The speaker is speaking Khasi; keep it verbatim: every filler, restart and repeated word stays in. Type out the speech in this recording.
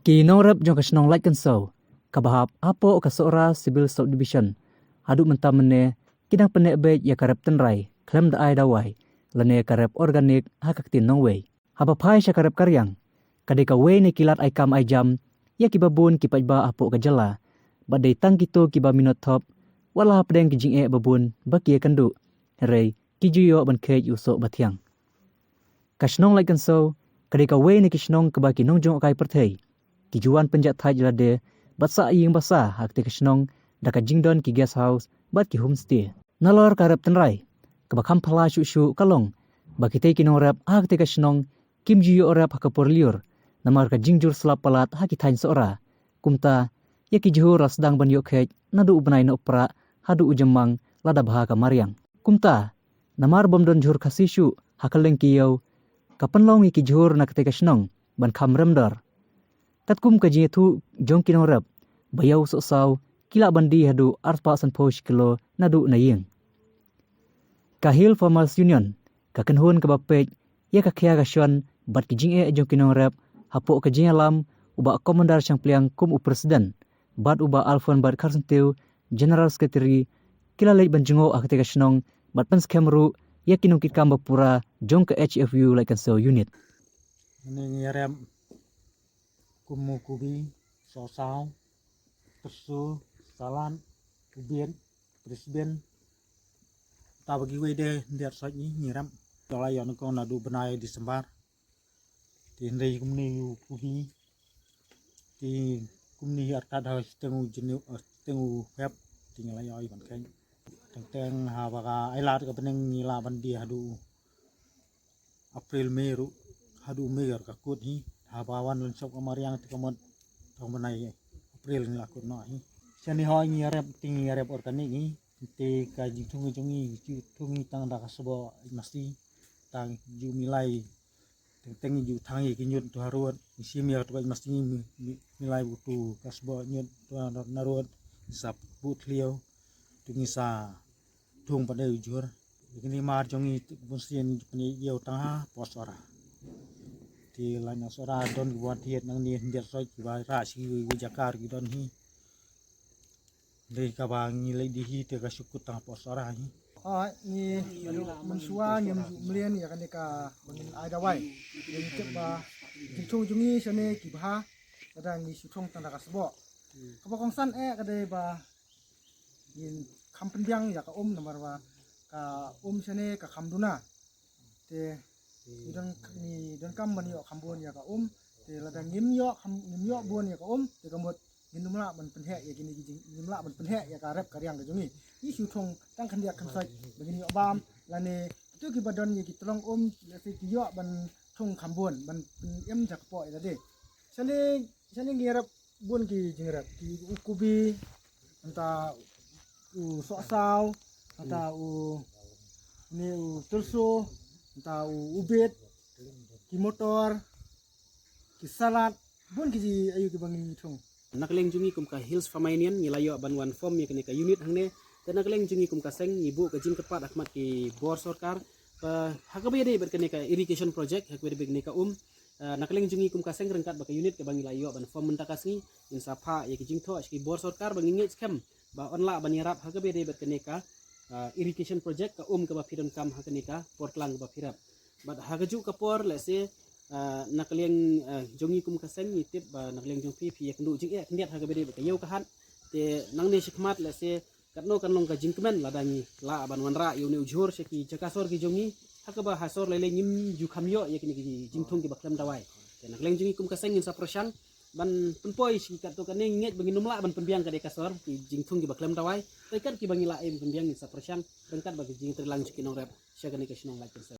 Ki nongrep jong ka shnong Laitkynsew, kaba hap hapoh ka Sohra Civil Subdivision, haduh mynta mynne ki dang pynneh beit ïa ka rep tynrai khlem da ai dawai lane ka rep organic ha ka ktien nongwei. Haba phai sha ka rep ka riang, ka dei kawei na ki lad ai kam ai jam ïa kiba bun ki paidbah hapoh ka jylla, bad dei tang kito kiba minot thop wat la hapdeng ki jingeh ba bun ba ki ïakynduh, hynrei ki ju ïoh ban kheit ïa u soh ba thiang. Ka shnong Laitkynsew ka dei kawei na ki shnong kaba ki nongjngohkai pyrthei ki ju wan pynjah thait ïa lade bad sah ïing basa ha katei ka shnong da ka jingdon ki guest house bad ki homestay. Nalor ka rep tynrai, kaba kham phylla shuh shuh ka long ba kitei ki nongrep ha katei ka shnong kim ju ïoh rep ha ka por lyiur namar ka jingjur slap palat ha ki thaiñ Sohra. Kumta ïa ki jhur la sdang ban ïoh kheit naduh u bnai Nohprah haduh u Jymmang lada bha ka mariang. Kumta namar bym don jhur Khasi shuh ha kylleng ki ïew, ka pynlong ïa ki jhur na katei ka shnong ban kham remdor. Katkum ka jingïathuh jong ki nongrep, ba ïa u sohsaw ki lah ban die haduh arspah sanphew shi kilo naduh na ïing. Ka Hill Farmers Union ka kynhun kaba peit ïa ka khia ka shon bad ki jingeh jong ki nongrep, hapoh ka jingïalam u Bah Commander Shangpliang kum u president bad u Bah Alphonse Batkhar Syntiew, General Secretary, ki la leit ban jngoh ha katei ka shnong bad pynskhem ruh ïa ki nongkitkam ba pura jong ka H F U Laitkynsew Unit. Ngi rep kum u kubi, sohsaw, tyrso, salad, u biet, french bean. Ta ba kiwei de ndiat soit ngi, ngi rep. Te la ïoh nyngkong naduh bnai December. Te hynrei kumne u kubi, te kumne artat ha shiteng u June, eh, shiteng u Feb, te ngi la ïoh ban khein. Teng teng haba ka ai lad ka bneng ngi lah ban die haduh April, May ruh, haduh May ruh ka kut hi. Haba wan lynshop ka mariang te ka mut tang bnai April ngi la kut noh hi. Shane hoi ngi rep, te ngi rep organic hi. Te ka jingthung jong ngi, jingthung ngi tang da ka sboh masi, tang ju milai. Teng teng ju thang ïa ki ñiut tu harud, ngi shim ïa tu ka masi ngi mi, mi, milai bu tu ka sboh ñiut tu harud, narud, sap bu thliew, tu ngi sa thung pat dei u jhur. Ïa kine mar jong ngi bun sien ju pynïaid ïew tang ha pos ora. Te la na sora don ki wan thied nang ni ndiat soi ki ba ra shi wi wi jakar ki don hi. Dei kaba ngi leit die hi te ka shu kut tang pos ora hi. Ai ngi mynshuwa ngim ju mlien ïa kane ka ba ngin ai dawai. Ngi tip ba jingthung jong ngi shane ki bha. Lada ngi shu thung tang da ka sboh. Kaba kongsan eh ka dei ba ngin kham pynbiang ïa ka um namar ba ka um shane ka kham duna. Te ngi don, ngi donkam ban ïoh kham bun ïa ka um. Te lada ngim ïoh kham, ngim ïoh bun ïa ka um, te ka mut ngin ym lah ban pynheh ïa kine ki jing, ngim lah ban pynheh ïa ka rep ka riang ka jong ngi. Ngi shu thung tang khyndiat khynsoit ba ngin ïoh bam, lane kito kiba don ïa ki tlong um, lehse ki ïoh ban thung kham bun ban pynim ja ka pok ïa lade. Shane, shane ngi rep bun ki jingrep, ki u kubi, nangta u sohsaw, nangta u, ne u tyrso, nangta u, u biet, ki motor, ki salad, bun ki ji ayu kiba ngi thung. Na ka liang jong ngi kum ka Hills Farmer Union ngi la ïoh ban wan form ïa kane ka unit hangne. Te na ka liang jong ngi kum ka seng ngi buh ka jingkyrpad ha khmat ki bor sorkar. Ba ha kaba ïadei bad kane ka irrigation project, ha kaba ïadei bad kane ka um. Ah, na ka liang jong ngi kum ka seng ryngkat bad ka unit kaba ngi la ïoh ban form mynta ka sngi, ngin sa phah ïa ki jingthoh sha ki bor sorkar ba ngi ngeit skhem ba yn lah ban ïarap ha kaba ïadei bad kane ka, ah, irrigation project, ka um kaba phi donkam ha kane ka por tlang kaba phi rep. Bad ha kajuh ka por lehse, ah, na ka liang, ah, jong ngi kum ka seng ngi tip ba na ka liang jong phi phi ïakynduh jingeh khyndiat ha kaba ïadei bad ka ïew ka hat. Te nangne shakhmat lehse katno kan long ka jingkmen lada ngi lah ban wanrah ïa une u jhur sha ki jaka sor ki jong ngi, ha kaba ha sor lei lei ngim ju kham ïoh ïa kine ki jingthung kiba khlem dawai. Te na ka liang jong ngi kum ka seng ngin sa pyrshang ban pynpoi sha ki katto katne, ngi ngeit ba ngin ym lah ban pynbiang ka dei ka sor ki jingthung kiba khlem dawai. Te kat kiba ngi lah em pynbiang ngin sa pyrshang ryngkat bad ka jingtreilang sha ki nongrep sha kane ka shnong Laitkynsew.